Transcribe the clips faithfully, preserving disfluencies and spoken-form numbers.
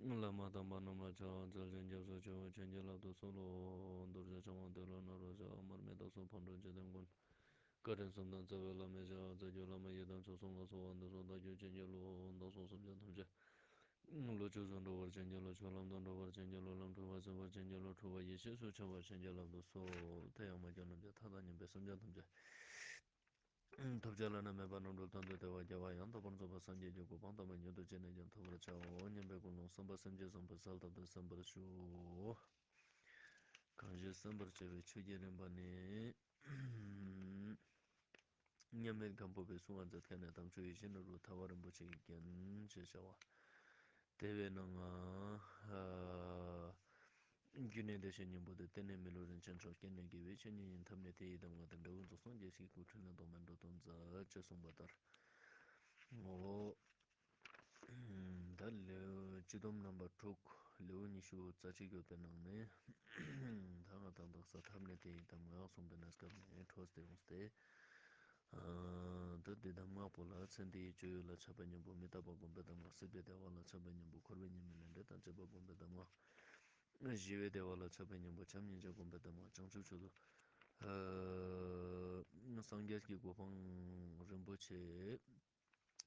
བླ་མ་དམ་པ་རྣམས་ལ་ཕྱག་འཚལ་ཞིང་སྐྱབས་སུ་མཆིའོ། བྱིན་གྱིས་བརླབ་ཏུ་གསོལ་ལོ། རྡོ་རྗེ་འཆང་དབང་ཏེ་ལོ་ནཱ་རོ་ཞབས། མར་མི་དྭགས་གསུམ་ཕག་གྲུ་འཇིག་རྟེན་མགོན། བཀའ་དྲིན་གསུམ་ལྡན་རྩ་བའི་བླ་མའི་ཞབས། རྩ་བརྒྱུད་བླ་མ་ཡི་དམ་མཆོག་གསུམ་ལ་གསོལ་བ་འདེབས་སོ། བདག་རྒྱུད་བྱིན་གྱིས་རློབས། བདག་སོགས་སེམས་ཅན་ཐམས་ཅད་བློ་ཆོས་སུ་འགྲོ་བར་བྱིན་གྱིས་རློབས། ཆོས་ལམ་དུ་འགྲོ་བར་བྱིན་གྱིས་རློབས། ལམ་འཁྲུལ་བ་སེལ་བར་བྱིན་གྱིས་རློབས། འཁྲུལ་བ་ཡེ་ཤེས་སུ་འཆར་བར་བྱིན་གྱིས་བརླབ་ཏུ་གསོལ། དེ་ཡང་མ་སྐྱེས་ལམ་གྱི་མཐའ་དང་མཉམ་པའི་སེམས་ཅན་ཐམས་ཅད་ཐོབ་བྱ་བླ་ན་མེད་པ་རྣམ་གྲོལ་དོན་དུ་བདེ་བ་རྒྱལ་བ་ཡང་དག་པར་རྫོགས་པའི་སངས་རྒྱས་ཀྱི་གོ་འཕང་དམ་པ་མྱུར་དུ་ཅི་ནས་ཀྱང་ཐོབ་པར་བྱའོ་སྙམ་པའི་ཀུན་སློང་བསམ་པ་སེམས་བསྐྱེད་བཟང་པོས་གསལ་བཏབ་སྟེ་གསན་པར་ཞུ། གང་ཞིག་གསན་པར་བྱ་བའི་ཆོས་ཀྱི་རིམ་པ་ནི། མཉམ་མེད་སྒམ་པོ་པས་གསུངས་པ་མཛད་ཁན་ནི་དམ་ཆོས་ཡིད་བཞིན་ནོར་བུ་ཐར་པ་རིན་པོ་ཆེ་གི་རྒྱན་ཞེས་བྱ་བ། དེ་བས་ན་ང་རྒྱུད་ནས་བདེ་གཤེགས་སྙིང་པོ་དེ། གཏེར་ནས་མི་ལུས་རིན་ཆེན་མཆོག་རྐྱེན་ནས་དགེ་བའི་བཤེས་གཉེན་ཡིན། ཐབས་ནི་དེ་ཡི་གདམས་ངག་དང་། འབྲས་བུ་རྫོགས་སངས་རྒྱས་ཀྱི་སྐུ། ཕྲིན་ལས་རྟོག་མེད་འགྲོ་དོན་མཛད། ཅེས་གསུངས་པ་ལྟར། ངོ་བོ། ད་ལེའུ་སྤྱི་སྡོམ་རྣམ་པ་དྲུག་ལེའུ་ཉི་ཤུ་རྩ་གཅིག་ཡོད་པའི་ནང་ནས། ད་ང་དང་དག་ས་ཐབས་ནི་དེ་ཡི་གདམས་ངག་གསུངས་པའི་གནས་སྐབས་ནས་འཕྲོས་ཏེ་ཡོངས་ཏེ། ད་འདི་གདམས་ངག་པོ་ལ་ཚེ་འདི་ཡི་སྤྱོད་ཡུལ་ལ་ཆགས་པའི་གཉེན་པོ་མི་རྟག་པ་བསྒོམ་པའི་གདམས་ངག་སྲིད་པའི་བདེ་བ་ལ་ཆགས་པའི་གཉེན་པོ་འཁོར་བའི་ཉེས་དམིགས་ལས་འབྲས་དང་བཅས་པ་བསྒོམ་པའི་གདམས་ངག་ཞི་བའི་བདེ་བ་ལ་ཆགས་པའི་གཉེན་པོ་བྱམས་སྙིང་རྗེ་བསྒོམ་པའི་གདམས་ངག་བྱང་ཆུབ་མཆོག་ཏུ། སངས་རྒྱས་ཀྱི་གོ་འཕང་རིན་པོ་ཆེ་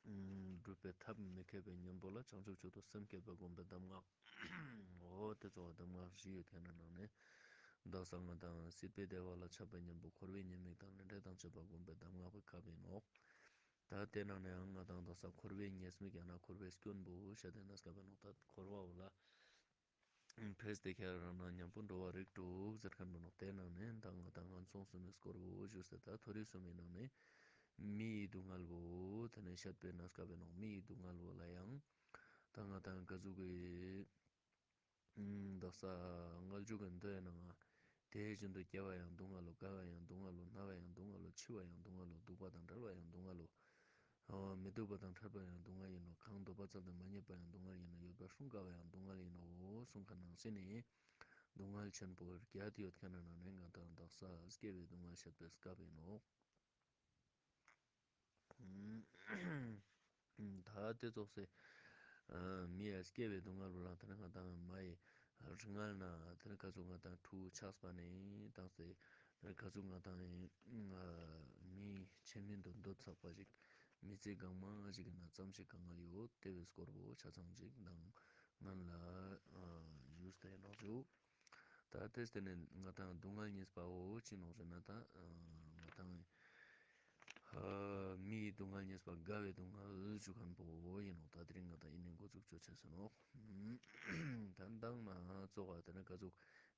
སྒྲུབ་པའི་ཐབས་མི་མཁས་པའི་གཉེན་པོ་ལ་བྱང་ཆུབ་མཆོག་ཏུ་སེམས་བསྐྱེད་པ་བསྒོམ་པའི་གདམས་ངག་འོ་དེ་ཚོ་གདམས་ངག་བཞི་ཡོད་མཁན་ནི་ནང་ནས། དག་ས་ང་དང་སྲིད་པའི་བདེ་བ་ལ་ཆགས་པའི་གཉེན་པོ་འཁོར་བའི་ཉེས་དམིགས་དང་ལས་འབྲས་དང་བཅས་པ་བསྒོམ་པའི་གདམས་ངག་པའི་སྐབས་ཡིན་ནོ། ད་དེ་ནང་ནས་ཡང་ང་དང་དག་ས་འཁོར་བའི་ཉེས་དམིགས་ཡང་ན་འཁོར་བའི་སྐྱོན་པོ་བཤད་དེ་གནས་སྐབས་ཡིན་ནོ། ད་འཁོར་བ་འོ་ལ། ཕེས་ཏེ་ཁྱེད་རང་ན་མཉམ་པོ་འགྲོ་བ་རིགས་དྲུག་ཟེར་མཁན་པོ་ནོ། དེ་ནང་ནས་ད་ང་དང་ངན་སོང་གསུམ་མའི་སྐོར་བོ་ཞུས་ཏེ། ད་མཐོ་རིས་གསུམ་མའི་ནང་ནས་མི་ཡི་སྡུག་བསྔལ་བོ་དེ་ནས་བཤད་པའི་གནས་སྐབས་ཡིན་ནོ། མི་ཡི་སྡུག་བསྔལ་བོ་ལ་ཡང་ད་ང་དང་ག་ཟུག་གི་དག་ས་སྔ་འཇུག་གི་མདོའི་ནང་ང་། དེ་བཞིན་དུ་སྐྱེ་བ་ཡང་སྡུག་བསྔལ་ལོ། རྒ་བ་ཡང་སྡུག་བསྔལ་ལོ། ན་བ་ཡང་སྡུག་བསྔལ་ལོ། འཆི་བ་ཡང་སྡུག་བསྔལ་ལོ། སྡུག་པ་དང་བྲལ་བ་ཡང་སྡུག་བསྔལ་ལོ། མི་སྡུག་པ་དང་ཕྲད་པ་ཡང་སྡུག་བསྔལ་ཡིན་ནོ། གང་འདོད་པ་བཙལ་ཏེ་མ་རྙེད་པ་ཡང་སྡུག་བསྔལ་ཡིན་ནོ། ཡོད་པར་སྲུང་དཀའ་བ་ཡང་སྡུག་བསྔལ་ཡིན་ནོ། གསུངས་མཁན་ནང་བཞིན་ནི་སྡུག་བསྔལ་ཆེན་པོ་བརྒྱད་ཡོད་མཁན་ནི་ནང་ནས་ང་དང་དག་ས་སྐྱེ་བའི་སྡུག་བསྔལ་བཤད་པའི་སྐབས་ཡིན་ནོ། ད་དེ་ཙོགས་སེ། མི་ཡ་སྐྱེ་བའི་སྡུག་བསྔལ་བོ་ལ་དེ་ནི་ང་དང་མ་ཡི་རིགས་ལྔ་ན་དེ་ནི་ག་ཟུག་ང་དང་ཕྲུ་གུ་ཆགས་པ་ནས་བཏང་སྟེ། དེ་ནི་ག་ཟུག་ང་དང་མི་ཆེ་མིན་དུ་འདོད་ཚགས་པ་ཞིག་མི་ཚེ་གང་མང་ཞིག་ན་ཙམ་ཞིག་གང་ང་ཡོད་དེ་བའི་སྐོར་བོ་ཆ་ཚང་ཅིག་དང་ང་ལ་ཞུས་ཏེ་ནོག་ཞུ། ད་དེ་སྟེ་ནི་ང་དང་སྡུག་བསྔལ་གཉིས་པ་བོ་ཅི་ནོག་ཟེར་ན། ད་ང་དང་མི་ཡི་སྡུག་བསྔལ་གཉིས་པ་རྒ་བའི་སྡུག་བསྔལ་ཞུ་མཁན་པོ་ཡིན་ནོ། ད་དེ་རིང་ང་དང་ཡིན་ནི་འགོ་འཛུགས་ཆོག་ཆེ་ཟེར་ནོ། ད་མདང་ན་ཙོགས་པ་དེ་ནི་ག་ཟུག་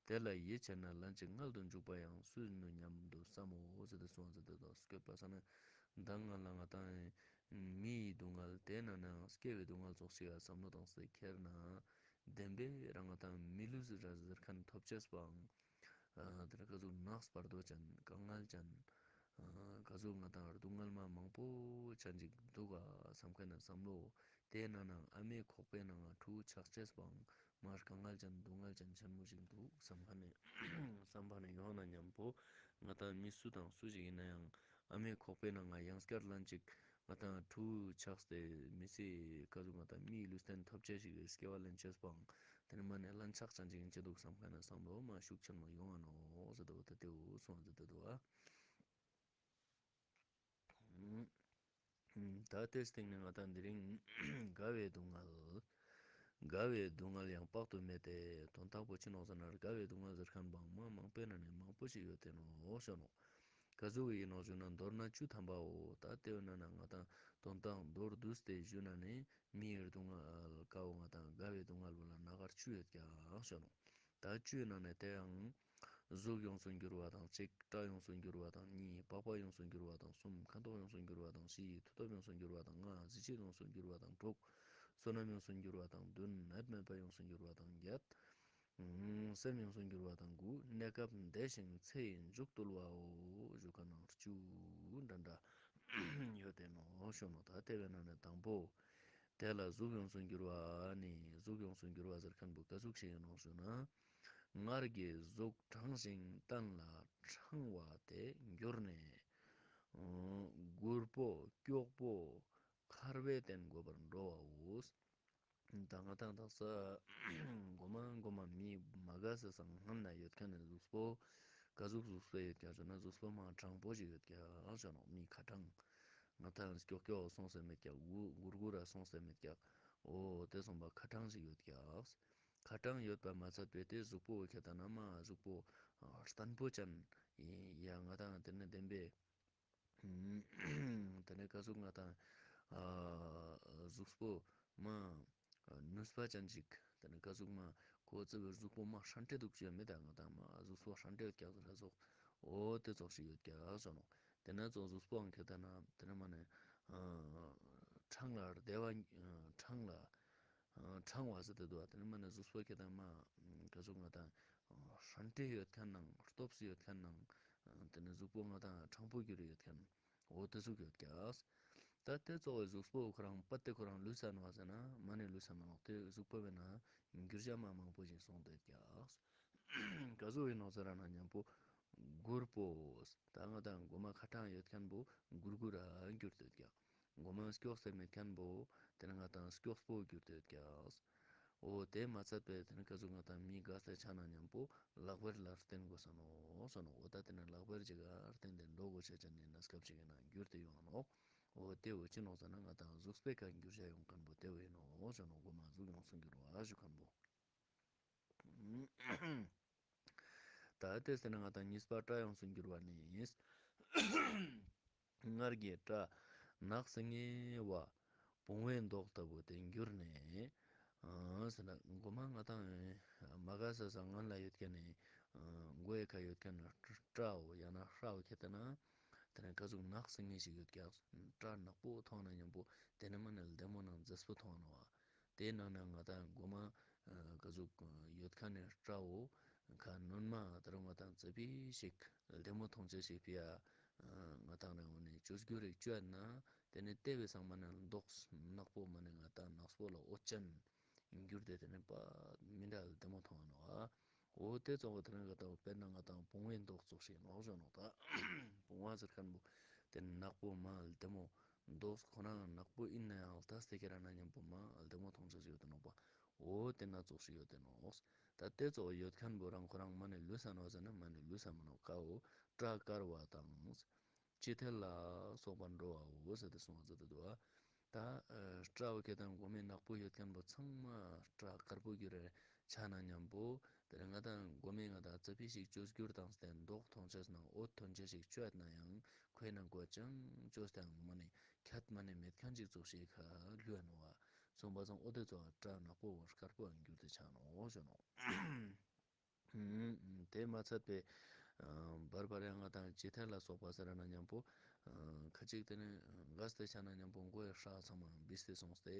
དེ་ལ་ཡིད་ཆེས་ན་ལན་གཅིག་མངལ་དུ་འཇུག་པ་ཡང་སུས་ནུས་སྙམ་དུ་བསམ་མོ་ཟེར་ཏེ་གསུངས་ཟེར་ཏེ་དོ་སྐྱོད་པ་ས་ནི་མདང་ང་ལ་ང་དང་མི་ཡི་སྡུག་བསྔལ་དེ་ན་ནའང་སྐྱེ་བའི་སྡུག་བསྔལ་ཙོགས་ཤིག་བསམ་བློ་བཏང་སྟེ་ཁྱེར་ན། བདེན་པའི་རང་ང་དང་མི་ལུས་ར་ཟེར་མཁན་ཐོབ་ཅེས་པའང་། དེ་ནི་ག་ཟུག་ནགས་བར་དོ་ཅན་དཀའ་ངལ་ཅན། ག་ཟུག་ང་དང་སྡུག་བསྔལ་མ་མང་པོ་ཅན་ཅིག་འདུག་ག་བསམ་མཁན་ནི་བསམ་བློ། དེ་ན་ནའང་ཨ་མའི་ཁོག་པའི་ནང་ང་ཕྲུ་གུ་ཆགས་ཅེས་པའང་མར་དཀའ་ངལ་ཅན་སྡུག་བསྔལ་ཅན་ཆེན་མོ་ཞིག་འདུག་བསམ་མཁན་ནི་བསམ་པ་ནི་ཡོང་ན་མཉམ་པོ་ང་དང་མི་སུ་དང་སུ་ཞིག་ཡིན་ན་ཡང་ཨ་མའི་ཁོག་པའི་ནང་ང་ཡང་སྐྱར་ལན་ཅིག་ང་དང་ཕྲུ་གུ་ཆགས་ཏེ་མི་ཚེ་ག་ཟུག་ང་དང་མིའི་ལུས་རྟེན་ཐོབ་ཅེས་ཤིག་གི་སྐྱེ་བ་ལེན་ཅེས་པའང་དེ་ནི་མ་ནས་ལན་ཆགས་ཅན་ཅིག་ཡིན་ཅི་འདུག་བསམ་མཁན་ནི་བསམ་བློ་མ་ཤུགས་ཆེན་མོ་ཡོང་ང་ནོག་ཟེར་དོ་བ་ད་དེའུ་སོང་ཟེར་དོ་བ། ད་དེ་སྟེང་ནས་ང་དང་དེ་རིང་རྒ་བའི་སྡུག་བསྔལ། རྒ་བའི་སྡུག་བསྔལ་ཡང་དཔག་ཏུ་མེད་དེ། དོན་དག་པོ་ཅི་ནོག་ཟེར་ན་རྒ་བའི་སྡུག་བསྔལ་ཟེར་མཁན་པའང་མ་མང་པོའི་ནང་ནས་མང་པོ་ཞིག་ཡོད་དེ་ནོག་ཞུ་ནོག་ག་ཟུག་ཡིན་ནོག་ཞུ་ན་མདོར་ན་བཅུ་ཐམ་པའོ། ད་དེ་བས་ན་ན་ང་དང་དོན་དག་མདོར་བསྡུས་ཏེ་ཞུ་ན་ནི་མི་ཡི་སྡུག་བསྔལ་ཀ་བོ་ང་དང་རྒ་བའི་སྡུག་བསྔལ་བོ་ལ་ན་གར་བཅུ་ཡོད་ཀྱག་ཞུ་ནོག་ད་བཅུའི་ནང་ནས་དེ་ཡང་། གཟུགས་ཡོངས་སུ་འགྱུར་བ་དང་གཅིག་སྐྲ་ཡོངས་སུ་འགྱུར་བ་དང་གཉིས། པགས་པ་ཡོངས་སུ་འགྱུར་བ་དང་གསུམ། ཁ་མདོག་ཡོངས་སུ་འགྱུར་བ་དང་བཞི། མཐུ་སྟོབས་ཡོངས་སུ་འགྱུར་བ་དང་ལྔ། གཟི་བརྗིད་ཡོངས་སུ་འགྱུར་བ་དང་དྲུག་བསོད་ནམས་ཡོངས་སུ་འགྱུར་བ་དང་བདུན། ནད་མེད་པ་ཡོངས་སུ་འགྱུར་བ་དང་བརྒྱད། སེམས་ཡོངས་སུ་འགྱུར་བ་དང་དགུ། གནས་སྐབས་འདས་ཤིང་ཚེ་ཡི་མཇུག་བསྡུ་བའོ། ཞུ་ཁ་ནང་བཅུ་འདྲ་འདྲ་ཡོད་དེ་ནོག་ཞུ་ནོག་ད་དེ་བས་ན་ནི་དང་པོ། དེ་ལ་གཟུགས་ཡོངས་སུ་འགྱུར་བ་ནི། གཟུགས་ཡོངས་སུ་འགྱུར་བ་ཟེར་མཁན་པོ་ག་ཟུག་ཞིག་ཡིན་ནོག་ཞུ་ན། སྔར་གྱི་གཟུགས་གྲང་ཞིང་བརྟན་ལ་ཕྲེང་བ་དེ་འགྱུར་ནས། ཨ་སྒུར་པོ་ཀྱོག་པོ་འཁར་བའི་སྟན་དགོས་པར་འགྲོ་བའོ། ད་ང་དང་དག་ས་མགོ་མ་མགོ་མ་མི་མ་དགའ་ས་སང་སྔོན་ན་ཡོད་མཁན་ནི་གཟུགས་པོ་ག་ཟུག་གཟུགས་པོ་ཡོད་ཀྱག་ཟེར་ན། གཟུགས་པོ་མ་དྲང་པོ་ཞིག་ཡོད་ཀྱག་ཟེར་ནོག། མི་ཁ་དྲང་། ང་དང་སྐྱོག་སྐྱོག་སོང་ས་མེད་ཀྱག། གུར་གུར་ར་སོང་ས་མེད་ཀྱག། འོ་དེ་སོང་པ་ཁ་དྲང་ཞིག་ཡོད་ཀྱག། ཁ་དྲང་ཡོད་པ་མ་ཚད་པའི་དེ་གཟུགས་པོ་ཁྱེད་ད་ན་མ་གཟུགས་པོ་ཨ་བརྟན་པོ་ཅན་ཡ། ང་དང་དེ་ནི་བདེན་པའི་དེ་ནས་ག་ཟུག་ང་དང་ཨ་གཟུགས་པོ་མ་ནུས་པ་ཅན་ཅིག། དེ་ནས་ག་ཟུག་མ་ཁོ་ཚོ་བའི་གཟུགས་པོ་མ་ཧྲན་ཏེ་འདུག་ཅེས་མི་ད་ང་དང་མ་གཟུགས་པོ་ཧྲན་ཏེ་ཡོད་ཀྱག་ཟེར་ར་སོགས། འོ་དེ་ཙོགས་ཤིག་ཡོད་ཀྱག་ཟེར་ནོག། དེ་ན་ཙོགས་གཟུགས་པོའང་ཁྱེད་ད་ན་དེ་ནས་མ་ནས་ཨ་ཁྲང་ལ་བདེ་བ་ཨ་ཁྲང་ལ་ཨ་ཁྲང་བ་ཟེར་ཏེ་འདུག་བ། དེ་ནས་མ་ནས་གཟུགས་པོ་ཁྱེད་ད་མ་ག་ཟུག་ང་དང་ཨ་ཧྲན་ཏེ་ཡོད་མཁན་ནང་སྟོབས་སུ་ཡོད་མཁན་ནང་། དེ་ནས་གཟུགས་པོ་ང་དང་དྲང་པོ་གྱུར་ཡོད་མཁན། འོ་དེ་ཟུག་ཡོད་ཀྱག། ད་དེ་ཙོགས་པའི་གཟུགས་པོ་ཁོ་རང་པད་དེ་ཁོ་རང་ལུས་ས་ནོག་ཟེར་ན་མ་ནི་ལུས་ས་མ་ནོག། དེ་གཟུགས་པོ་བས་ན་འགྱུར་བྱ་མ་མང་པོ་ཞིག་སོང་དེ་ཀྱག། ག་ཟུག་ཡིན་ནོག་ཟེར་ན་མཉམ་པོ་གུར་པོ། ད་ང་དང་མགོ་མ་ཁ་དྲང་ཡོད་མཁན་པོ་གུར་གུར་ར་འགྱུར་དེ་ཀྱག། མགོ་མ་སྐྱོགས་ཟེར་མེད་མཁན་པོ་དེ་ནི་ང་དང་སྐྱོགས་པོ་གྱུར་ཏེ་ཡོད་ཀྱག། འོ་དེ་མ་ཚད་པའི་དེ་ནི་ག་ཟུག་ང་དང་མི་དགའ་སྟེ་ཆ་ན་མཉམ་པོ་ལག་པར་ལ་བརྟེན་དགོས་ས་ནོག་ཟེར་ནོག། འོ་ད་དེ་ནི་ལག་པར་ཅིག་ག་བརྟེན་ཏེ་འགྲོ་དགོས་ཆ་ཅན་ནི་གནས་སྐབས་ཤིག་གི་ནང་འགྱུར་ཏེ་ཡོང་ནོག། འོ་དེ་འོ་ཅི་ནོག་ཟེར་ན་ང་དང་གཟུགས་པོའི་ཁ་འགྱུར་བྱ་ཡོང་མཁན་པོ་དེ་འོ་ཡིན་ནོག་ཟེར་ནོག། མགོ་མ་གཟུགས་ཡོངས་སུ་འགྱུར་བ་ཞུ་མཁན་པོ། ད་དེ་ཟེར་ན་ང་དང་གཉིས་པ་སྐྲ་ཡོངས་སུ་འགྱུར་བ་ནི། སྔར་གྱི་སྐྲ་ནགས་སུ་ངེས་པ་བུང་བའི་མདོག་ལྟ་བུ་དེ་འགྱུར་ནས། ཨ་ཟེར་ན་མགོ་མ་ང་དང་མ་དགའ་ས་ས་སྔོན་ལ་ཡོད་མཁན་ནི་མགོའི་ཁ་ཡོད་མཁན་ནི་སྐྲའོ་ཡང་ན་སྐྲའོ་ཁྱེད་ལྟ་ན། དེ་ནས་ག་ཟུག་ནགས་སུ་ངེས་ཤིག་ཡོད་ཀྱག། སྐྲ་ནག་པོ་མཐོང་ན་མཉམ་པོ་དེ་ནི་མ་ནི་ལྡེ་མོ་ནང་མཛེས་པོ་མཐོང་ནོག་བ། དེའི་ནང་ནས་ང་དང་མགོ་མ་ཨ་ག་ཟུག་ཡོད་མཁན་ནི་སྐྲའོ་ཁ་སྔོན་མ་ད་རུང་ང་དང་ཙ་པིག་ཞིག་ལྡེ་མོ་མཐོང་ཆ་ཞིག་ཕི་ཡ་ང་དང་ནས་འོ་ནི་བཅོས་སྒྱུར་རིགས་བཅོས་ན་དེ་ནི་ལྟེ་བའི་སང་མ་ནི་མདོག་ནག་པོ་མ་ནི་ང་དང་ནག་པོ་ལ་འོད་ཅན་འགྱུར་ཏེ་དེ་ནི་པ་མི་འདྲ་ལྡེ་མོ་མཐོང་ནོག་བ། འོ་དེ་ཙོགས་པ་དེ་རིང་ག་ལྟ་བུ་དཔེར་ན་ང་དང་བུང་བའི་མདོག་ཙོགས་ཤིག་ནོག་ཞོ་ནོག་ད། བུང་བ་ཟེར་མཁན་པོ་དེ་ནག་པོ་མ་ལྡེ་མོ། མདོག་ཁོ་རང་ནག་པོ་ཡིན་ན་ཡང་ལྟ་སྟེ་ཁྱེད་རང་ན་མཉམ་པོ་མ་ལྡེ་མོ་མཐོང་ཆ་ཞིག་ཡོད་དེ་ནོག་པ། འོ་དེ་ན་ཙོགས་ཤིག་ཡོད་དེ་ནོག། ད་དེ་ཙོགས་ཡོད་མཁན་པོ་རང་ཁོ་རང་མ་ནི་ལུས་ས་ནོག་ཟེར་ན་མ་ནི་ལུས་ས་མ་ནོག་ཀ་འོ། སྐྲ་དཀར་བ་དང་། དཔྱི་ཐལ་ལ་སོགས་པ་འགྲོ་བའོ་ཟེར་ཏེ་གསུངས་པ་ཟེར་ཏེ་འདུག་བ། ད་ཨ་སྐྲ་བོ་ཁྱེད་དང་མགོ་མི་ནག་པོ་ཡོད་མཁན་པོ་ཚང་མ་སྐྲ་དཀར་པོ་གྱུར་རེ་ཆགས་ན་མཉམ་པོ། དེ་ནས་ང་དང་མགོ་མི་ང་དང་ཙ་པིག་ཞིག་བཅོས་སྒྱུར་བཏང་སྟེ་མདོག་མཐོང་ཆས་ནང་འོད་ཐོན་ཆས་ཤིག་བཅོས་ན་ཡང་ཁོའི་ནང་གོ་ཅང་བཅོས་ཏེ་མ་ནི་ཁྱད་མ་ནི་མེད་མཁན་ཅིག་ཙོགས་ཤིག་ཁ་ལུས་ནོ་བ། སོང་པ་སང་འོ་དེ་ཚོ་སྐྲ་ནག་པོ་དཀར་པོ་གྱུར་ཏེ་ཆགས་ནོ་ཞོ་ནོ། དེ་མ་ཚད་པའི་བར་བར་ཡང་ང་དང་ཅི་ཐལ་ལ་སོགས་པ་ཟེར་ན་མཉམ་པོ། ཁ་ཅིག་དེ་ནི་འགའ་སྟེ་ཆ་ན་མཉམ་པོ་མགོའི་སྲ་ཚང་མ་འབིས་ཏེ་སོང་སྟེ་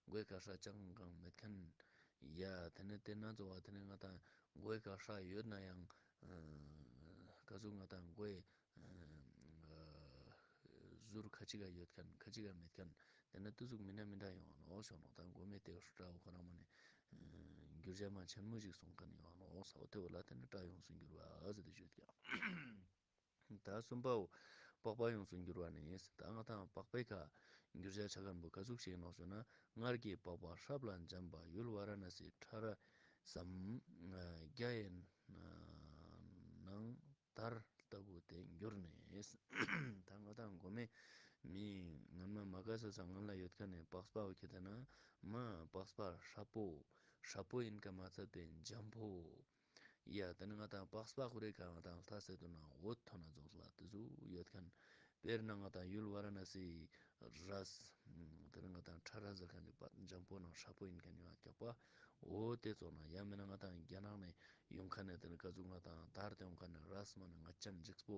མགོའི་ཁ་སྲ་ཅང་གང་མེད་མཁན། ཡ་དེ་ནི་དེ་ན་ཚོ་བ་དེ་ནི་ང་དང་མགོའི་ཁ་སྲ་ཡོད་ན་ཡང་། ག་ཟུག་ང་དང་མགོའི་ཟུར་ཁ་ཅིག་ག་ཡོད་མཁན་ཁ་ཅིག་ག་མེད་མཁན། དེ་ནི་དུ་ཟུག་མི་འདྲ་མི་འདྲ་ཡོང་ནོ་ཞོ་ནོ། ད་མགོ་མི་དེ་སྐྲ་བོ་ཁོ་རང་མ་ནི་འགྱུར་བྱ་མ་ཆེན་མོ་ཞིག་སོང་མཁན་ཡོང་ནོ་ས་འོ་དེ་བོ་ལ་དེ་ནི་སྐྲ་ཡོངས་སུ་འགྱུར་བ་ཟེར་ཏེ་བརྗོད་ཀྱང་། ད་གསུམ་པའོ། པགས་པ་ཡོངས་སུ་འགྱུར་བ་ནི། ད་ང་དང་པགས་པའི་ཁ་འགྱུར་བྱ་ཆ་མཁན་པོ་ག་ཟུག་ཞིག་ནོ་ཞོ་ན། སྔར་གྱི་པགས་པ་སྲབ་ལ་འཇམ་པ་ཡུལ་ཝཱ་ར་ཎ་སིའི་ཁྲ་ར་ཟམ་རྒྱ་ཡི་ནང་དར་ལྟ་བུ་དེ་འགྱུར་ནས། ད་ང་དང་མགོ་མི་མི་སྔོན་མ་མ་དགའ་ས་ས་སྔོན་ལ་ཡོད་མཁན་ནི་པགས་པ་བོ་ཁྱེད་ལྟ་ན་མ་པགས་པ་སྲབ་པོ་སྲབ་པོ་ཡིན་ཀ་མ་ཚད་པའི་འཇམ་པོ། ཡ་དེ་ནི་ང་དང་པགས་པ་ཁོ་རེ་ག་ང་དང་ལྟ་ཟེར་དུ་ན་འོད་ཐོན་ན་རྫོགས་ལ་དེ་ཟུག་ཡོད་མཁན། དཔེར་ན་ང་དང་ཡུལ་ཝཱ་ར་ཎ་སིའི་རས། དེ་ནི་ང་དང་ཁྲ་ར་ཟེར་མཁན་གྱི་པ་འཇམ་པོ་ནང་སྲབ་པོ་ཡིན་མཁན་ཡོད་ཀྱག་པ། འོ་དེ་ཚོ་ན་ཡང་མིན་ན་ང་དང་རྒྱ་ནག་ནས་ཡོང་མཁན་ནས་དེ་ནི་ག་ཟུག་ང་དང་དར་དེ་ཡོང་མཁན་ནས་རས་མ་ནི་ང་ཅན་འཇིགས་པོ་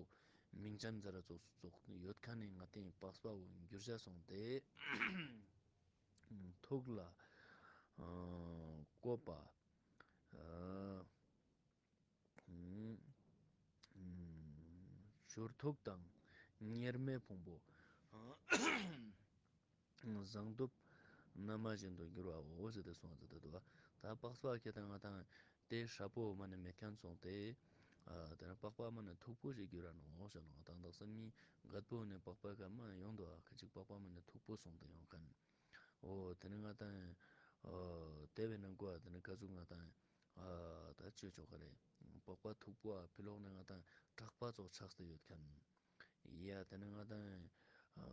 མིང་ཅན་ཟེར་ར་ཙོགས་ཙོགས་ཡོད་མཁན་ནས་ང་དེ་པགས་པ་བོ་འགྱུར་བྱ་སོང་སྟེ། ཐུགས་ལ་བཀོད་པ། ཨ། ཨ། ཨ། བྱུར་ཐུག་དང་གཉེར་མའི་ཕུང་པོ། ཨ། བཟང་དུབ་ན་མ་བཞིན་དུ་འགྱུར་བའོ་ཟེར་ཏེ་གསུངས་ཟེར་ཏེ་འདུག་ད་པགས་པ་ཁྱེད་དང་ང་དང་དེ་སྲབ་པོ་མ་ནི་མེད་མཁན་སོང་སྟེ། ཨ། དེ་ནི་པགས་པ་མ་ནི་མཐུག་པོ་ཞིག་འགྱུར་ར་ནོ་ཞེས་ནོ། ང་དང་དག་ས་མི་རྒད་པོ་ནི་པགས་པ་ག་མ་ཡོང་དུ་ཨ་ཁ་ཅིག་པགས་པ་མ་ནི་མཐུག་པོ་སོང་སྟེ་ཡོང་མཁན། འོ་དེ་ནི་ང་དང་ ཨ་དེ་བས་ན་གོ་ཨ་དེ་ནི་ག་ཟུག་ང་དང་ཨ་ད་ཅོ་ཅོག་ག་རེ། པགས་པ་མཐུག་པོ་ཨ་ཕི་ལོག་ནི་ང་དང་དྲག་པ་ཙོགས་ཆགས་ཏེ་ཡོད་མཁན། ཡ་དེ་ནི་ང་དང་ཨ་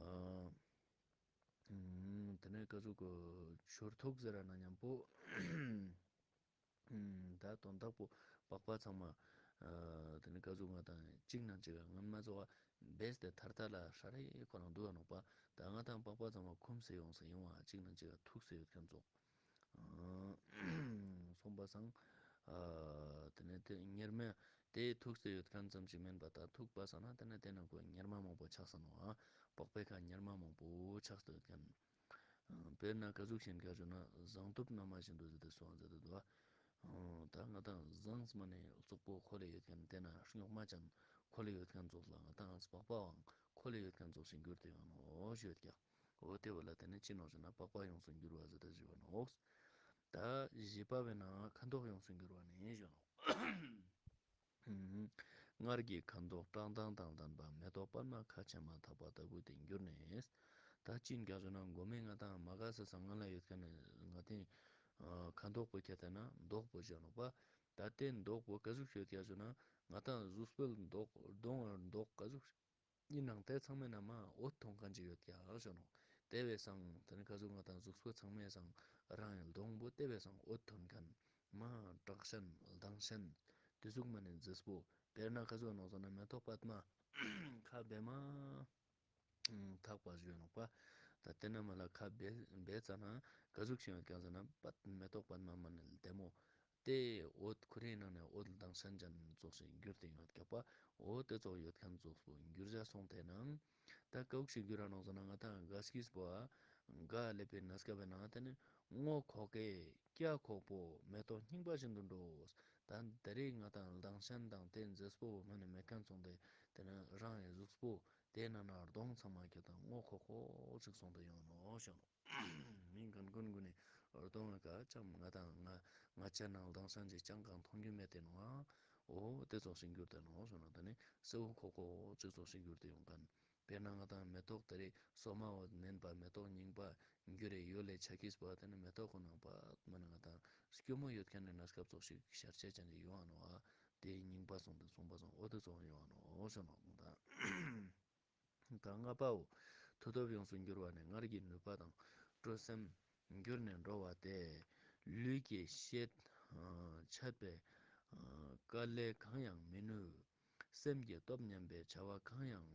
དེ་ནི་ག་ཟུག་གི་ཞོར་ཐུག་ཟེར་ར་ན་མཉམ་པོ། ད་དོན་དག་པོ་པགས་པ་ཚང་མ་ཨ་དེ་ནི་ག་ཟུག་ང་དང་གཅིག་ནང་གཅིག་ག་སྔོན་མ་ཚོ་བ་བེས་ཏེ་ཐར་ཐར་ལ་ཧྲ་རེ་ཁོ་རང་འདུག་ཨ་ནོག་པ། ད་ང་དང་པགས་པ་ཚང་མ་ཁུམས་སེ་ཡོང་སེ་ཡོང་བ་གཅིག་ནང་གཅིག་ག་ཐུག་སེ་ཡོད་མཁན་ཙོགས། ཨ་སོང་པ་སང་ཨ་དེ་ནི་དེ་གཉེར་མ་དེ་ཐུག་སེ་ཡོད་མཁན་ཙམ་ཞིག་མིན་པ། ད་ཐུག་པ་སང་ན་དེ་ནི་དེ་ནང་ཁོ་གཉེར་མ་མང་པོ་ཆགས་ས་ནོག་ཨ། པགས་པའི་ཁ་གཉེར་མ་མང་པོ་ཆགས་སེ་ཡོད་མཁན། དཔེར་ན་ག་ཟུག་ཤེས་ཀྱང་ཞུ་ན་བཟང་ཐུབ་ན་མ་བཞིན་དུ་ཟེར་ཏེ་སོང་ཟེར་ཏེ་འདུག་ད་ང་དང་བཟང་སྨ་ནས་གཙུག་པོ་ཁོ་ལ་ཡོད་མཁན་དེ་ན་རྙོག་མ་ཅན་ཁོ་ལ་ཡོད་མཁན་ཙོགས་ལ་ང་དང་པགས་པའང་ཁོ་ལ་ཡོད་མཁན་ཙོགས་ཤིག་འགྱུར་ཏེ་ཡོང་ནོག་ཞུ་ཡོད་ཀྱང་། འོ་དེ་བ་ལ་དེ་ནི་ཅི་ནོག་ཞུ་ན་པགས་པ་ཡོངས་སུ་འགྱུར་བ་ཟེར་ཏེ་ཞུ་བ་ནོག་ད་བཞི་པ་བས་ན་ཁ་མདོག་ཡོངས་སུ་འགྱུར་བ་ནི་ཞུ་ནོག་སྔར་གྱི་ཁ་མདོག་བཀྲག་མདངས་དང་ལྡན་པ་མེ་ཏོག་པདྨ་ཁ་ཕྱེ་མ་ཐག་པ་ལྟ་བུ་དེ་འགྱུར་ནས། ད་ཅི་ཡིན་ཀྱང་ཞུ་ན་མགོ་མེ་ང་དང་མ་ག་ས་ས་ང་ལ་ཡོད་མཁན་ནི་ང་དེ་ཁ་མདོག་པོ་ཁྱེད་ལྟ་ན་མདོག་པོ་ཞུ་ནོག་པ། ད་དེ་མདོག་པོ་ག་ཟུག་ཡོད་ཀྱང་ཞུ་ན་ང་དང་གཟུགས་པོའི་མདོག་གདོང་བར་མདོག་ག་ཟུག་ཡིན་ནང་དེ་ཚང་མའི་ནང་མ་འོད་མཐོང་མཁན་ཅིག་ཡོད་ཀྱང་ཞུ་ནོག་དེ་བས་སང་དེ་ནི་ག་ཟུག་ང་དང་གཟུགས་པོ་ཚང་མའི་སང་རང་ཡི་གདོང་པོ་དེ་བས་སང་འོད་མཐོང་མཁན། མ་དྲག་ཤན་ལྡང་ཤན་དེ་ཟུག་མ་ནི་མཛེས་པོ། དཔེར་ན་ག་ཟུག་ནོག་ཟེར་ན་མེ་ཏོག་པདྨ་ཁ་བེ་མ་ཐག་པ་ཞུ་ནོག་པ། ད་དེ་ན་མ་ལ་ཁ་བེ་བེ་ཙ་ན་ག་ཟུག་ཤིང་ཡོད་ཀྱང་ཟེར་ན་པད་མེ་ཏོག་པདྨ་མ་ནི་ལྡེ་མོ། དེ་འོད་ཁོ་རའི་ནང་ནས་འོད་ལྡང་ཤན་ཅན་ཙོགས་ཤིག་འགྱུར་ཏེ་ཡོད་ཀྱག་པ། འོ་དེ་ཙོགས་ཡོད་མཁན་ཙོགས་པོ་འགྱུར་བྱ་སོང་དེ་ནང་། ད་ཀའུག་ཤིག་གུ་ར་ནོག་ཟེར་ན་ང་དང་ག་སྐྱིས་པོ་ཨ། ག་ལེ་པའི་ན་སྐབས་ན་དེ་ནི་སྔོ་ཁོག་གེ་སྐྱ་ཁོག་པོ་མེ་ཏོག་རྙིང་པ་བཞིན་དུ་འགྲོ། ད་དེ་རིང་ང་དང་ལྡང་ཤན་དང་དེ་མཛེས་པོ་མ་ནི་མེད་མཁན་སོང་སྟེ་དེ་ནི་རང་ཡི་གཟུགས་པོ་དེ་ན་ན་གདོང་ཚང་མ་ཁྱེད་དང་སྔོ་ཁོག་ཁོག་ཅིག་སོང་སྟེ་ཡོང་ནོག་ཞུ་ནོག་མི་གང་ཀུན་ཀུན་ནི་གདོང་ང་ག་ཅང་ང་དང་ང་ང་ཅག་ནང་ལྡང་ཤན་ཅིག་ཅང་གང་མཐོང་རྒྱུ་མེད་དེ་ནོག་ཨ། འོ་དེ་ཙོགས་ཤིག་འགྱུར་ཏེ་ནོག་ཞུ་ནོག་ད་ནི་སེའུ་ཁོག་ཁོག་ཅིག་ཙོགས་ཤིག་འགྱུར་ཏེ་ཡོང་མཁན། དཔེར་ན་ང་དང་མེ་ཏོག་དེ་རིང་སོ་མ་འོ་མིན་པ་མེ་ཏོག་རྙིང་པ་འགྱུར་རེ་ཡོད་ལེ་ཆ་ཁིས་པ་དེ་ནི་མེ་ཏོག་ཁོ་ནང་པ་མ་ནི་ང་དང་སྐྱོ་མོ་ཡོད་མཁན་ནི་ན་སྐབས་ཙོགས་ཤིག་ཤར་ཆ་ཅན་ཅིག་ཡོང་ཨ་ནོག་ཨ། དེ་རྙིང་པ་སོང་དེ་སོང་པ་སོང་འོ་དེ་ཙོགས་ཡོང་ཨ་ནོག་ཞུ་ནོག་ད། ད་ལྔ་པའོ། མཐུ་སྟོབས་ཡོངས་སུ་འགྱུར་བ་ནི་སྔར་གྱི་ནུས་པ་དང་སྤྲོ་སེམས་འགྱུར་ནས་འགྲོ་བ་སྟེ། ལུས་ཀྱི་ཤེད་ཆད་པའི་དཀའ་ལས་གང་ཡང་མི་ནུས། སེམས་ཀྱི་སྟོབས་ཉམས་པའི་བྱ་བ་གང་ཡང་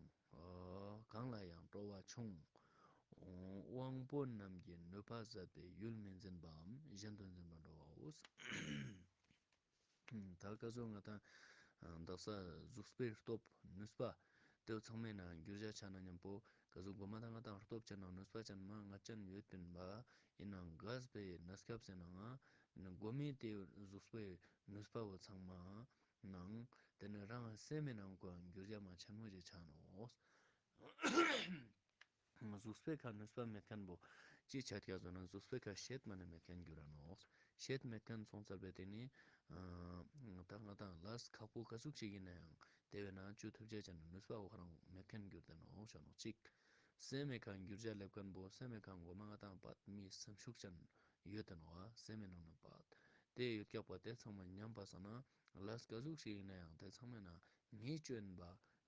གང་ལ་ཡང་སྤྲོ་བ་ཆུང་། དབང་པོ་རྣམས་ཀྱི་ནུས་པ་ཟད་པའི་ཡུལ་མི་འཛིན་པའམ་གཞན་དུ་འཛིན་པར་འགྲོ་བའོ། ད་ག་ཚོད་ང་དང་འདག་ས་གཟུགས་པོའི་སྟོབས་ནུས་པ་དེ་ཚང་མའི་ནང་འགྱུར་བྱ་ཆ་ན་མཉམ་པོ་ག་ཚོད་གོ་མ་ད་ང་དང་སྟོབས་ཅན་ནང་ནུས་པ་ཅན་མ་ང་ཅན་ཡོད་པིན་པ། ཡིན་ནང་ག་ཚོད་པའི་ན་སྐབས་ཟེར་ན་ང་གོ་མི་དེ་གཟུགས་པོའི་ནུས་པ་བོ་ཚང་མ་ནང་དེ་ནི་རང་སེམས་མའི་ནང་གོ་འགྱུར་བྱ་མ་ཆེན་མོ་ཞིག་ཆགས་ནོག་གཟུགས་པོའི་ཁ་ནུས་པ་མེད་མཁན་པོ་ཅི་ཆ་རྒྱ་བཟོ་ན་གཟུགས་པོའི་ཁ་ཤེད་མ་ནི་མེད་མཁན་འགྱུར་ར་ནོག་ཤེད་མེད་མཁན་སོང་ཚར་བའི་སྟེང་ནི་ད་ང་དང་ལས་ཁག་པོ་ག་ཟུག་ཞིག་ཡིན་ན་ཡང་དེ་བས་ན་བཅུ་ཐུབ་ཆ་ཅན་ནུས་པ་འོ་ཁ་རང་མེད་མཁན་འགྱུར་ཏེ་ནོག་ཞོ་ནོག་གཅིག་སེམས་མེད་མཁན་འགྱུར་བྱ་སླེབས་མཁན་པོ་སེམས་མེད་མཁན་མགོ་མ་ང་དང་པད་མི་སེམས་ཤུགས་ཅན་ཡོད་དེ་ནོག་ཨ། སེམས་མེད་ནང་ནི་པད་དེ་ཡོད་ཀྱག་པ་དེ་ཚང་མ་ཉམས་པ་སང་ན་ལས་ག་ཟུག་ཞིག་ཡིན་ན་ཡང་དེ་ཚང་མའི་ནང་ངས་སྐྱོན་པ་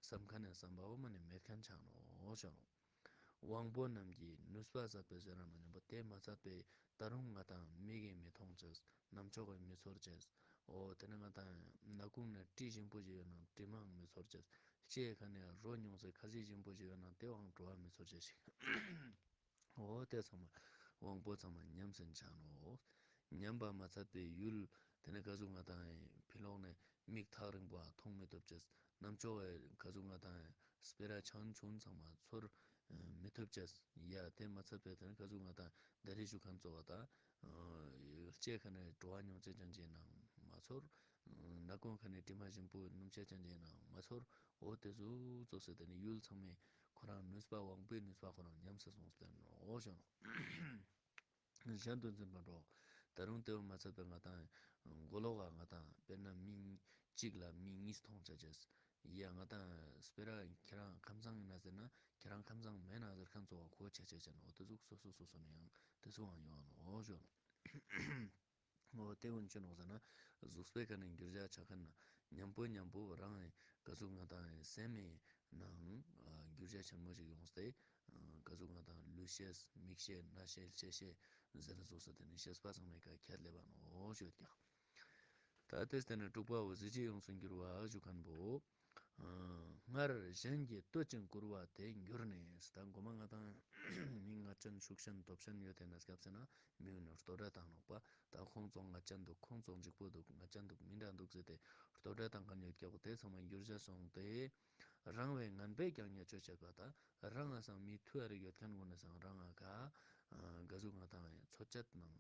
བསམ་མཁན་ནས་བསམ་པ་འོ་མ་ནི་མེད་མཁན་ཆགས་ནོག་ཞོ་ནོག་དབང་པོ་རྣམས་ཀྱི་ནུས་པ་ཟད་པའི་ཟེར་ར་མ་ཉམས་པ་དེ་མ་ཚད་པའི་ད་རུང་ང་དང་མིག་གིས་མི་མཐོང་ཅེས། རྣམ་ཅོག་གིས་མི་ཚོར་ཅེས། འོ་དེ་ནི་ང་དང་སྣ་ཁུང་ནས་དྲི་ཞིམ་པོ་ཞིག་ཡོད་ན་དྲི་མའང་མི་ཚོར་ཅེས། ལྕེ་ཁ་ནས་རོ་མྱོང་ཚེ་ཁ་ཟས་ཞིམ་པོ་ཞིག་ཡོད་ན་དེའང་བྲོ་བ་མི་ཚོར་ཅེས་ཤིག་འོ་དེ་ཚང་མ་དབང་པོ་ཚང་མ་ཉམས་སེ་ཆགས་ནོག་ཉམས་པ་མ་ཚད་པའི་ཡུལ་དེ་ནི་ག་ཟུག་ང་དང་ཕི་ལོག་ནས་མིག་ཐག་རིང་པོ་མཐོང་མི་ཐུབ་ཅེས། རྣམ་ཅོག་གི་ག་ཟུག་ང་དང་སྤེ་ར་ཆང་ཆུང་ཚང་མ་ཚོར་མི་ཐུབ་ཅེས། ཡ་དེ་མ་ཚད་པའི་དེ་ནི་ག་ཟུག་ང་དང་ད་རེས་ཞུ་མཁན་གཙོ་བོ་དང་ལྕེ་ཁ་ནས་བྲོ་བ་མྱོང་ཚད་ཅན་གྱི་ནང་མ་ཚོར། སྣ་ཁུང་ཁ་ནས་དྲི་མ་ཞིམ་པོ་སྣུམ་ཆ་ཅན་གྱི་ནང་མ་ཚོར། འོ་དེ་ཟུག་ཙོགས་སེ་དེ་ནི་ཡུལ་ཚང་མའི་ཁོ་རང་ནུས་པ་དབང་པོའི་ནུས་པ་ཁོ་རང་ཉམས་སུ་སོང་སྟེ་ནོ་ཞོ་ནོ། གཞན་དུ་འཛིན་པ་འགྲོ། ད་རུང་དེ་བས་མ་ཚད་པའི་ང་དང་མགོ་ལོག་ག་ང་དང་དཔེར་ན་མི་གཅིག་ལ་མི་གཉིས་མཐོང་བྱ་བྱེད། ཡ་ང་དང་སྤེ་ར་ཁྱེད་རང་ཁམས་བཟང་ཡིན་ན་ཟེར་ན་ཁྱེད་རང་ཁམས་བཟང་མེད་ན་ཟེར་མཁན་གཙོ་བོ་གོ་ཆ་ཆ་ཆ་ནོ་དེ་ཟུག་སོ་སོ་སོ་སོ་ནས་ཡང་དེ་ཚོའང་ཡོང་ནོ་ཞོ་ནོ། འོ་དེ་འོན་ཅི་ནོག་ཟེར་ན། གཟུགས་པོའི་ཁ་ནས་འགྱུར་བྱ་ཆགས་མཁན་ན་མཉམ་པོ་མཉམ་པོ་རང་ག་ཟུག་ང་དང་སེམས་མེད་ནའང་འགྱུར་བྱ་ཆེན་མོ་ཞིག་ཡོང་སྟེ། ག་ཟུག་ང་དང་ལུས་ཤེས་མིག་ཤེས་རྣ་ཤེས་ལྕེ་ཤེས་ཟེར་ན་གཟུགས་སུ་དེ་ནི་ཤེས་པ་ཚང་མའི་ཁ་ཁྱད་ལས་པ་ནོ་ཞོད་ཀྱང་། ད་དེ་སྟེང་ནས་དྲུག་པའོ་གཟི་བརྗིད་ཡོངས་སུ་འགྱུར་བ་ཞུ་མཁན་པོ། སྔར་གཞན་གྱིས་བསྟོད་ཅིང་བཀུར་བ་དེ་འགྱུར་ནས། ད་མགོ་མ་ང་དང་མི་ང་ཅན་ཤུགས་ཅན་སྟོབས་ཅན་ཡོད་དེ་ན་སྐབས་སུ་ན་མི་ཡོད་ནས་བསྟོད་སྒྲ་བཏང་ནོག་པ། ད་ཁོང་ཚོ་ང་ཅན་འདུག་ཁོང་ཚོ་འཇིགས་པོ་འདུག་ང་ཅན་འདུག་མི་འདྲ་འདུག་ཟེར་ཏེ་བསྟོད་སྒྲ་བཏང་མཁན་ཡོད་ཀྱག་པོ་དེ་ཚང་མ་འགྱུར་བྱ་སོང་སྟེ། རང་བས་ངན་པས་ཀྱང་བརྙས་བཅོས་བྱེད་པ་དང་རང་ང་སང་མི་མཐུ་ཨ་རིག་ཡོད་མཁན་ཀུན་ནས་སང་རང་ང་ག་ག་ཟུག་ང་དང་ཚོད་བཅད་ནང་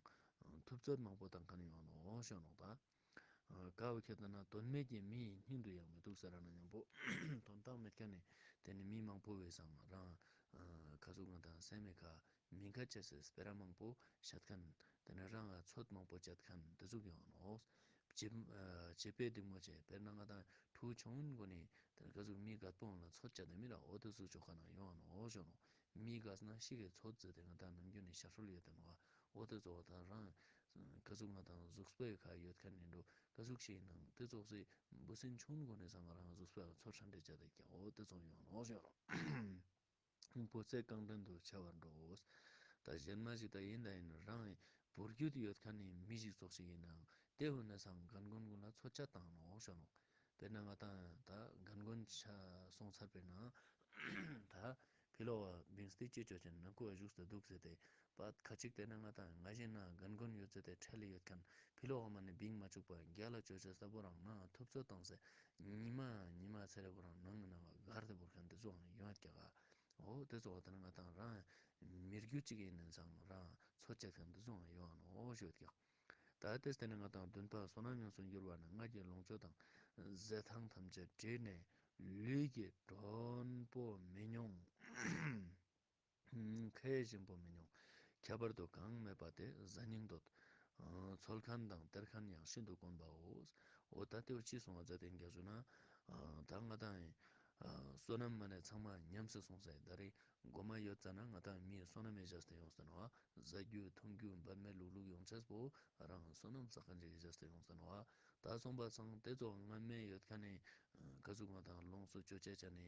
ཐུབ་ཚོད་མང་པོ་བཏང་མཁན་ཡོང་ནོ་ཞོ་ནོག་ད། ཀ་བོ་ཁྱེད་ལྟ་ན་དོན་མེད་ཀྱི་མི་ཡི་སྙིང་དུ་ཡང་མི་སྡུག་ཟེར་ར་ན་མཉམ་པོ་དོན་དག་མེད་མཁན་ནི་དེ་ནི་མི་མང་པོ་བས་སང་རང་ཁ་ཟུག་ང་དང་སེམས་མེད་ཁ་མི་ཁ་ཆེ་སེ་སྤེ་ར་མང་པོ་བཤད་མཁན་དེ་ནི་རང་ཚོད་མང་པོ་བཅད་མཁན་དེ་ཟུག་ཡོང་ནོ། བྱེད་བྱེད་པའི་སྡིགས་མོ་བྱས་དཔེར་ན་ང་དང་ཕྲུ་གུ་ཆུང་ངུན་གོ་ནི་དེ་ནི་ཁ་ཟུག་མི་རྒད་པོ་ལ་ཚོད་བཅད་དེ་མི་ར་འོ་དེ་ཟུག་ཆོག་ཁ་ན་ཡོང་ནོ་ཞོ་ནོ། མི་རྒས་ན་ཤི་གི་ཚོད་ཟེར་ཏེ་ང་དང་ནམ་རྒྱུན་ནས་ཤ་ཧྲུལ་ཡོད་དེ་ནོ། འོ་དེ་ཚོ་དང་རང་ག་ཟུག་ང་དང་གཟུགས་པོའི་ཁ་ཡོད་མཁན་ནི་འགྲོ་ག་ཟུག་ཞིག་ནང་དེ་ཚོགས་སི་འབུ་སྲིན་ཆུང་གོ་ནས་སང་རང་གཟུགས་པོའི་ཚོ་ཧྲན་ཏེ་བྱ་དེ་ཀྱང་འོ་དེ་ཚོ་ཡོང་ནོ་ཞོ་ནོ། པོ་ཚེ་རྐང་འདྲེན་དུ་བྱ་བར་འགྲོ། ད་གཞན་མ་ཞིག་ད་ཡིན་ད་ཡིན་རང་བུ་རྒྱུད་ཡོད་མཁན་ནི་མི་ཞིག་ཚོགས་ཤིག་ཡིན་ནའང་དེ་འོ་ན་སང་རྒན་རྒོན་ཀུན་ལ་ཚོད་བཅད་བཏང་ནོ་ཞོ་ནོ། དཔེར་ན་ང་དང་ད་རྒན་རྒོན་ཆ་སོང་ཚར་པའི་ནང་ད་ཕི་ལོག་བ་བིངས་ཏེ་ཅི་ཅོ་ཅན་ནང་ཁུ་བ་བཞུགས་ཏེ་འདུག་ཟེར་ཏེ་པ་ཁ་ཅིག་དེ་ན་ང་དང་ང་བཞིན་ན་རྒན་རྒོན་ཡོད་ཚེ་དེ་ཁྲལ་ཡོད་མཁན་ཕི་ལོག་བ་མ་ནི་བིང་མ་བཅུག་པ་རྒྱ་ལ་ཅོ་ཅེ་ས་བོ་རང་ན་ཐུབ་ཚོད་བཏང་ཟེར་ཉི་མ་ཉི་མ་ཚེ་རེ་བོ་རང་ནང་ན་བ་གར་དེ་བོར་མཁན་དེ་ཚོའང་ཡོད་ཀྱག་ག་འོ་དེ་ཚོ་བ་དེ་ན་ང་དང་རང་མི་རྒྱུད་ཅིག་ཡིན་ན་ཚང་རང་ཚོད་བཅད་མཁན་དེ་ཚོའང་ཡོད་ནོ་ཞོད་ཀྱག་ད་ཏེས་དེ་ནི་ང་དང་བདུན་པ་བསོད་ནམས་ཡོངས་སུ་འགྱུར་བ་ནི། སྔར་གྱི་ལོངས་སྤྱོད་དང་ཟས་ཐང་ཐམས་ཅད་བྲིས་ནས་ལུས་ཀྱི་མགྲོན་པོ་མི་མྱོང་། ཁའི་ཞིམ་པོ་མི་མྱོང་། ཁྱད་པར་དུ་གང་སྨྲས་པ་དེ་བཟའ་སྙིང་འདོད། འཚོལ་མཁན་དང་སྟེར་མཁན་ཡང་ཤིན་ཏུ་དཀོན་པའོ། འོ་ད་ལྟེ་བ་ཅི་གསུང་བ་མཛད་དེ་འགའ་ཞུ་ན། ད་ང་དང་བསོད་ནམས་མ་ནས་ཚང་མ་ཉམས་སུ་སོང་ཟེར་ད་རེས། མགོ་མ་ཡོད་ཙ་ན་ང་དང་མིའི་བསོད་ནམས་མེད་བཞག་སྟེ་ཡོང་ཟེར་ནོ། ཟ་རྒྱུ་འཐུང་རྒྱུ་འབད་མེད་ལུག་ལུག་ཡོང་ཆས་པོ་རང་བསོད་ནམས་བསགས་མཁན་ཅིག་བཞག་སྟེ་ཡོང་ཟེར་ནོ། ད་སོང་པ་སང་དེ་ཚོ་སྔ་མེད་ཡོད་མཁན་ནི་ག་ཟུག་ང་དང་ལོངས་སུ་སྤྱོད་ཆས་ཆ་ནི་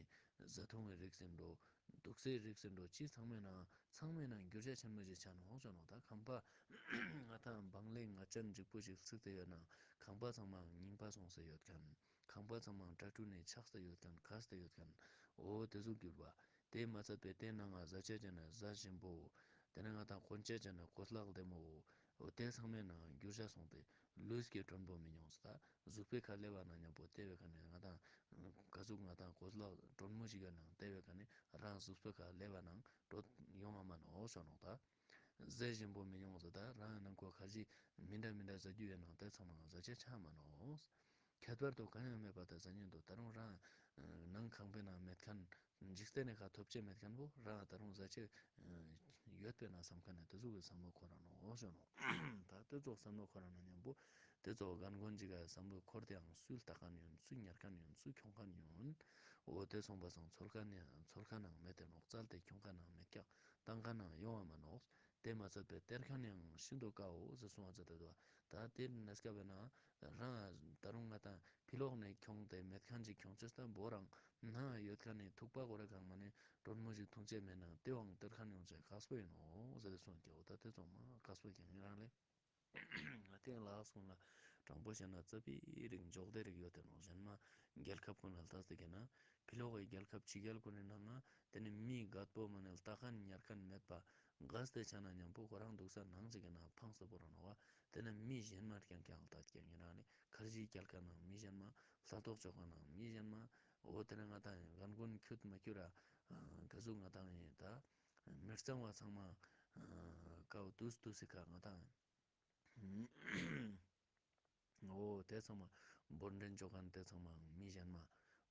ཟ་འཐུང་བའི་རིགས་ཟིན་འགྲོ། འདུག་སའི་རིགས་ཟིན་འགྲོ་ཅི་ཚང་མེད་ན་ཚང་མེད་ན་འགྱུར་བྱ་ཆེན་མོ་ཞིག་ཆགས་ནོ་ཟེར་ནོ། ད་ཁང་པ་ང་དང་བང་ལེ་ང་ཅན་འཇིགས་པོ་ཞིག་ཚིག་སྟེ་ཡོད་ན་ཁང་པ་ཚང་མ་རྙིང་པ་སོང་སེ་ཡོད་མཁན། ཁང་པ་ཚང་མ་གྲ་སྒྲིག་ནས་ཆགས་སེ་ཡོད་མཁན་གས་སེ་ཡོད་མཁན། འོ་དེ་ཟུག་གྱུར་པ། དེ་མ་ཚད་པའི་དེ་ནང་ང་བཟའ་ཆས་ཅན་ན་བཟའ་ཞིམ་པོ། དེ་ནས་ང་དང་གོན་ཆས་ཅན་ན་གོས་ལག་བདེ་མོ། འོ་དེ་ཚང་མའི་ནང་འགྱུར་བྱ་སོང་སྟེ་ལུས་ཀྱི་མགྲོན་པོ་མི་མྱོང་ཟེར། ད་གཟུགས་པོའི་ཁ་སླེབས་པ་ན་མཉམ་པོ་དེ་བས་ཁ་ནས་ང་དང་ག་ཟུག་ང་དང་གོས་ལག་མགྲོན་མོ་ཞིག་གི་ནང་དེ་བས་ཁ་ནས་རང་གཟུགས་པོའི་ཁ་སླེབས་པ་ནང་འགྲོ་ཡོང་བ་མ་ནོ་ཞོ་ནོ་ད། ཟས་ཞིམ་པོ་མི་ཡོང་ཟེར། ད་རང་ནང་ཁོ་ཁ་ཅིག་མི་འདྲ་མི་འདྲ་ཟ་རྒྱུ་ཡོད་ནང་དེ་ཚང་མ་ཟ་ཆས་ཆགས་མ་ནོ། ཁྱད་པར་དུ་གང་ཡང་མེད་པ་དེ་ཟ་ཉེན་འདུག་ད་རུང་རང་ནང་ཁང་པའི་ནང་མེད་མཁན་འཇིག་རྟེན་ནས་ཁ་ཐོབ་ཆས་མེད་མཁན་པོ་རང་ད་རུང་ཟ་ཆས་ཡོད་པའི་ནང་བསམ་མཁན་ནས་དེ་ཟུག་གི་བསམ་བློ་འཁོར་ར་ནོ་ཞོ་ནོ། ད་དེ་ཚོ་བསམ་བློ་འཁོར་ར་ན་མཉམ་པོ་དེ་ཚོ་རྒན་རྒོན་ཅིག་ག་བསམ་བློ་འཁོར་དེའང་སུས་ལྟ་མཁན་ཡོད། སུས་ཉར་མཁན་ཡོད། སུས་ཁྱོང་མཁན་ཡོད། འོ་དེ་སོང་པ་སང་འཚོལ་མཁན་ནས་འཚོལ་མཁན་ནང་མེད་དེ་ནོ། བཙལ་ཏེ་ཁྱོང་མཁན་ནང་མེད་ཀྱག་བཏང་མཁན་ནང་ཡོང་བ་མ་ནོ། དེ་མ་ཚད་པའི་སྟེར་མཁན་ཡང་ཤིན་ཏུ་དཀའོ་ཟེར་གསུངས་པ་ཙམ་དུ་ད་དེ་ནས་སྐབས་ན་རང་ད་རུང་ང་དང་ཕི་ལོག་ནས་ཁྱོང་དེ་མེད་མཁན་ཅིག་ཁྱོང་ཅེས་ད་འབོ་རང་ན་ཡོད་མཁན་ནི་ཐུག་པ་གོ་རེ་གང་མ་ནི་མགྲོན་མོ་ཞིག་འཐུང་ཆས་མེད་ན་དེ་བའང་སྟེར་མཁན་ཡོང་ཆས་དཀའ་སྤོ་ཡིན་ནོ་ཟེར་གསུངས་ཀྱི། འོ་ད་དེ་ཚོ་མ་དཀའ་སྤོ་ཀྱང་ཡིན་རང་ལས། ང་དེ་ལགས་སོང་ལ་དྲང་པོ་བཤད་ན་རྩ་བའི་རིགས་འཇོག་བདེ་རིགས་ཡོད་དེ་ནོ། གཞན་མ་རྒྱལ་ཁབ་ཀུན་ལ་ལྟ་སྟེ་གི་ན་ཕི་ལོག་གི་རྒྱལ་ཁབ་ཕྱི་རྒྱལ་ཀུན་ནི་ནང་ང་དེ་ནི་མི་རྒད་པོ་མ་ནི་ལྟ་མཁན་ཉར་མཁན་མེད་པ་གས་དེ་ཆ་ན་མཉམ་པོ་ཁོ་རང་འདུག་ས་ནང་ཅིག་གི་ན་ཕངས་སུ་བོར་ནོ་བ། དེ་ནི་མི་གཞན་མ་རྐྱང་རྐྱང་ལྟ་རྐྱང་ཡིན་རང་ནི་ཁར་ཇིའི་རྒྱལ་ཁབ་ནང་མི་གཞན་མ་ལྷ་ཐོག་ཅོག་ག་ནང་མི་གཞན་མ་འོ་དེ་ནི་ང་དང་ཡིན་རྒན་རྒོན་ཁྱུད་མ་ཁྱུ་ར་ག་ཟུག་ང་དང་ཡིན་ད་མི་གཙང་བ་ཚང་མ་ཀའོ་དུས་དུས་སི་ཁ་ང་དང་ཡིན། འོ་དེ་ཚང་མ་འབོར་འདྲེན་ཅོ་མཁན་དེ་ཚང་མའང་མི་གཞན་མ།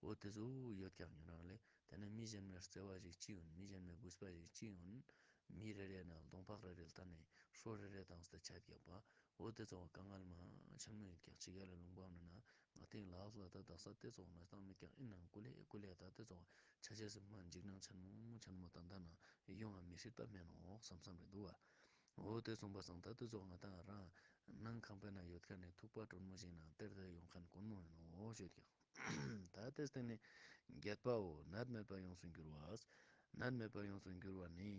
འོ་དེ་ཚོ་ཡོད་ཀྱང་ཡོད་རང་ལས་དེ་ནས་མི་གཞན་མའི་བརྩེ་བ་ཞིག་ཅི་ཡོད། མི་གཞན་མའི་གུས་པ་ཞིག་ཅི་ཡོད། མི་རེ་རེ་ན་གདོང་ཕག་རེ་རེ་ལྟ་ནས་ཧྲོ་རེ་རེ་བཏང་སྟེ་ཆ་རྒྱག་པ། འོ་དེ་ཚོ་དཀའ་ངལ་མ་ཆེན་མོ་ཡོད་ཀྱང་ཕྱི་རྒྱལ་ལ་ལུང་པ་ནི་ན་ང་དེང་ལགས་ལ་ད་དག་ས་དེ་ཚོ་ན་སྟངས་མེད་ཀྱང་ཨིན་ནང་ཀུ་ལེ་ཀུ་ལེ་ད་དེ་ཚོ་ཆ་ཆེ་སི་མ་འཇིགས་སྣང་ཆེན་མོ་ཆེན་མོ་ད་ད་ན་ཡོང་བ་མི་སྲིད་པ་མེད་ནོ་བསམ་བསམ་རེད་འདུག་བ། འོ་དེ་གསུངས་པ་སང་ད་དེ་ཚོ་ང་དང་རང་ནང་ཁང་པའི་ནང་ཡོད་མཁན་ནི་ཐུག་པ་དྲོན་མོ་ཞིག་ནང་གཏེར་དེ་ཡོང་མཁན་དཀོན་མོ་ཡིན་ནོ་ཞུས་ཀྱང་། ད་དེ་སྟེང་ནས་བརྒྱད་པའོ། ནད་མེད་པ་ཡོངས་སུ་འགྱུར་བ། ནད་མེད་པ་ཡོངས་སུ་འགྱུར་བ་ནི།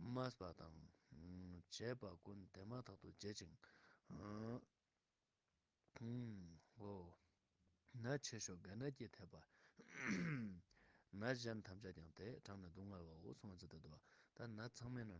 སྨྲས་པ་དང་། བྱས་པ་ཀུན་དེ་མ་ཐག་ཏུ་བྱེད་ཅིང་། ཨོ། ནད་ཆེ་ཤོས་ག་ནད་ཀྱིས་ཐེབས་པ། ནད་གཞན་ཐམས་ཅད་ཀྱང་དེ་དྲག་ནས་སྡུག་བསྔལ་བའོ་གསུངས་ཟེར་ཏེ་འདུག་ད་ནད་ཚང་མའི་ནང་